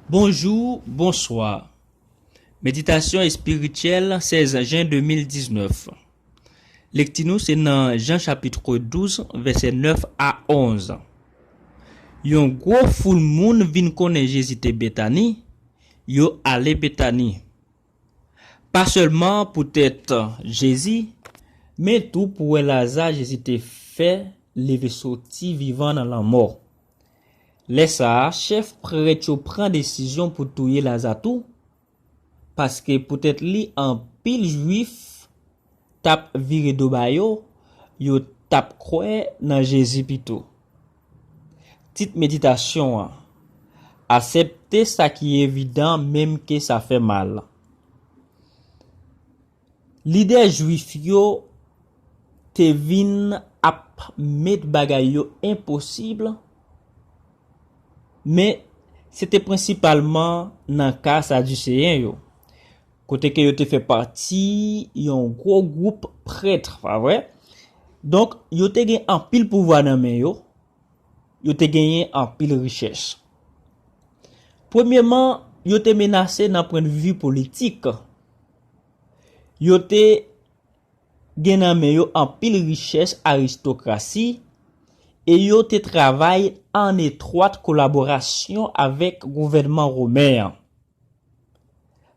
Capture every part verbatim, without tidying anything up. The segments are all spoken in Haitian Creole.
Bonjou, bonswa. Meditasyon espirityèl, sèz jen de mil diznèf. Lekti nou se nan Jan chapit douz, vèsè nèf a onz. Yon gwo foul moun vin konnen Jezi te Betani, yo ale Betani. Pa sèlman poutèt Jezi, men tou pou wè Laza Jezi te fè leve soti vivan nan lanmò. Lè sa a, chèf prèt yo pran desizyon pou touye Laza tou, paske poutèt li anpil Jwif t ap vire do ba yo, yo t ap kwè nan Jezi pito. Tit meditasyon an, aksepte sa ki evidan menm ke sa fè mal. Lidè Jwif yo te vin ap met bagay yo enposib, men se te prensipalman nan ka Sadiseyen yo, kote ke yo te fè pati yon gwo gwoup prèt, pa vre? Donk, yo te gen anpil pouvwa nan men yo, yo te genyen anpil richès. Premyeman, yo te menase nan pwennvi politik. Yo te gen nan men yo anpil richès aristokrasi e yo te travay an etwat kolaborasyon avèk gouvènman women an.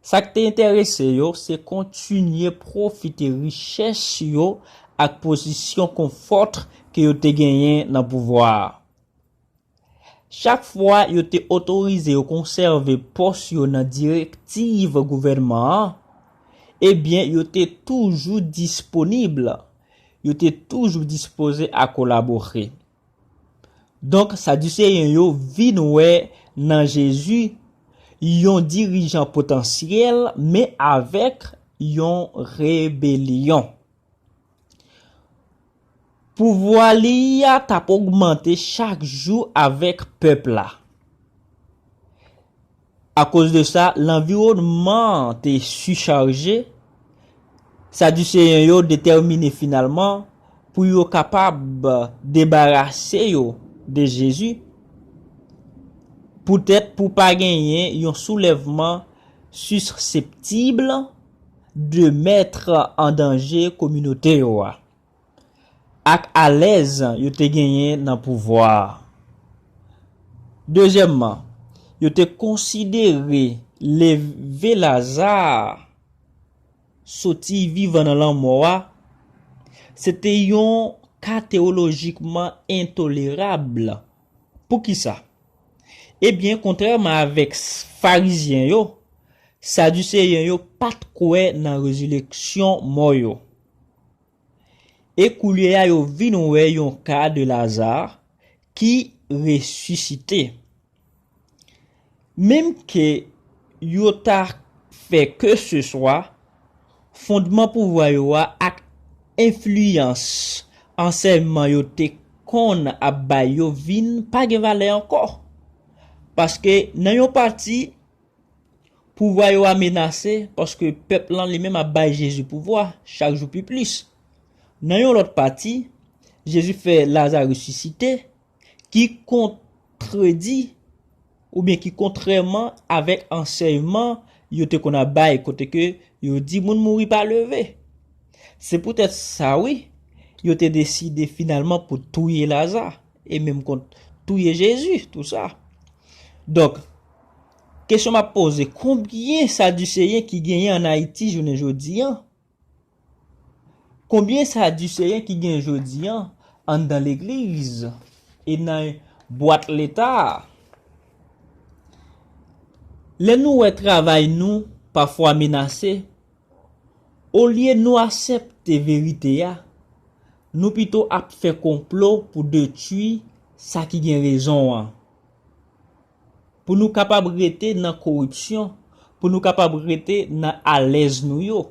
Sa k te enterese yo, se kontinye pwofite richès yo ak pozisyon konfò ke yo te genyen nan pouvwa a. Chak fwa yo te otorize yo konsève pòs yo nan direktiv gouvènman an, ebyen, yo te toujou disponib, yo te toujou dispoze a kolabore. Donk, Sadiseyen yo vin wè nan Jezi yon dirijan potansyèl, men avèk yon rebelyon. Pouvwa li a t ap ogmante chak jou avèk pèp la. Akoz de sa, lanviwònman an te sichaje. Sadiseyen yo detèmine finalman pou yo kapab debarase yo de Jezi, poutèt pou pa genyen yon soulèvman siseptib de mèt an danje kominote yo a, ak alèz yo te genyen nan pouvwa a. Dezyèmman, yo te konsidere leve Laza soti vivan nan lanmò a, se te yon ka teyolojikman entolerab. Poukisa? Ebyen, kontrèman avèk Farizyen yo, Sadiseyen yo pa t kwè nan rezireksyon mò yo. E koulye a, yo vin wè yon ka de Laza ki resisite. Menm ke yo ta fè ke se swa, fondman pouvwa yo a ak enfliyans ansèyman yo te konn ap bay yo vin pa gen valè ankò. Paske nan yon pati, pouvwa yo a menase, paske pèp lan li menm ap bay Jezi pouvwa chak jou pi plis. Nan yon lòt pati, Jezi fè Laza resisite, ki kontredi oubyen ki kontrèman avèk ansèyman yo te konn ap bay, kote ke yo di moun mouri pa leve. Se poutèt sa, wi, yo te deside finalman pou touye Laza e menm kont touye Jezi, tou sa. Donk, kesyon m ap poze, konbyen Sadiseyen ki genyen ann Ayiti jounen jodi a? Konbyen Sadiseyen ki gen jodi a anndan legliz e nan bwat Leta a? Lè nou wè travay nou pafwa menase, olye nou aksepte verite a, nou pito ap fè konplo pou detwi sa ki gen rezon an. Pou nou kapab rete nan koripsyon, pou nou kapab rete nan alèz nou yo.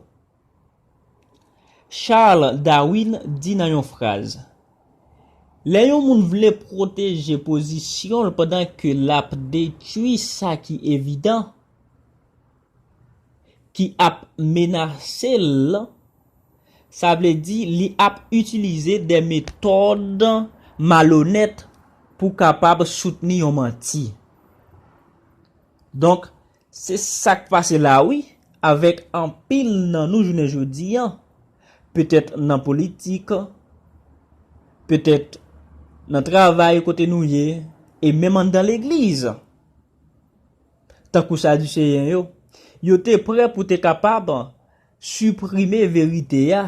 Charles Darwin di nan yon fraz, lè yon moun vle pwoteje pozisyon l pandan ke l ap detwi sa ki evidan, ki ap menase l, sa vle di li ap itilize de metòd malonèt pou kapab soutni yon manti. Donk, se sa k pase la wi, avèk anpil nan nou jounen jodi an, petèt nan politik, petèt nan travay kote nou ye, e menm anndan legliz. Tankou Sadiseyen yo, yo te prè pou te kapab siprime verite a,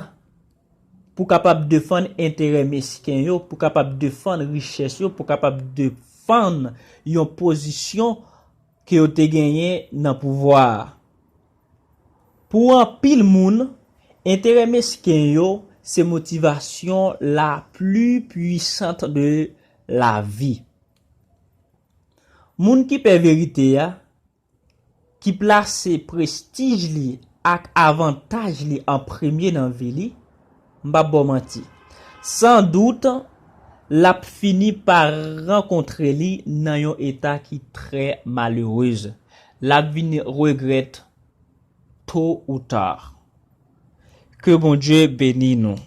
pou kapab defann enterè mesken yo, pou kapab defann richès yo, pou kapab defann yon pozisyon ke yo te genyen nan pouvwa a. Pou anpil moun, enterè mesken yo se motivasyon la pli pwisant de lavi. Moun ki pè verite a, ki plase prestij li ak avantaj li an premye nan vi li, m p ap ba w manti, san dout, l ap fini pa rankontre li nan yon eta ki trè malerez. L ap vin regrèt to ou ta. Ke Bondye beni nou.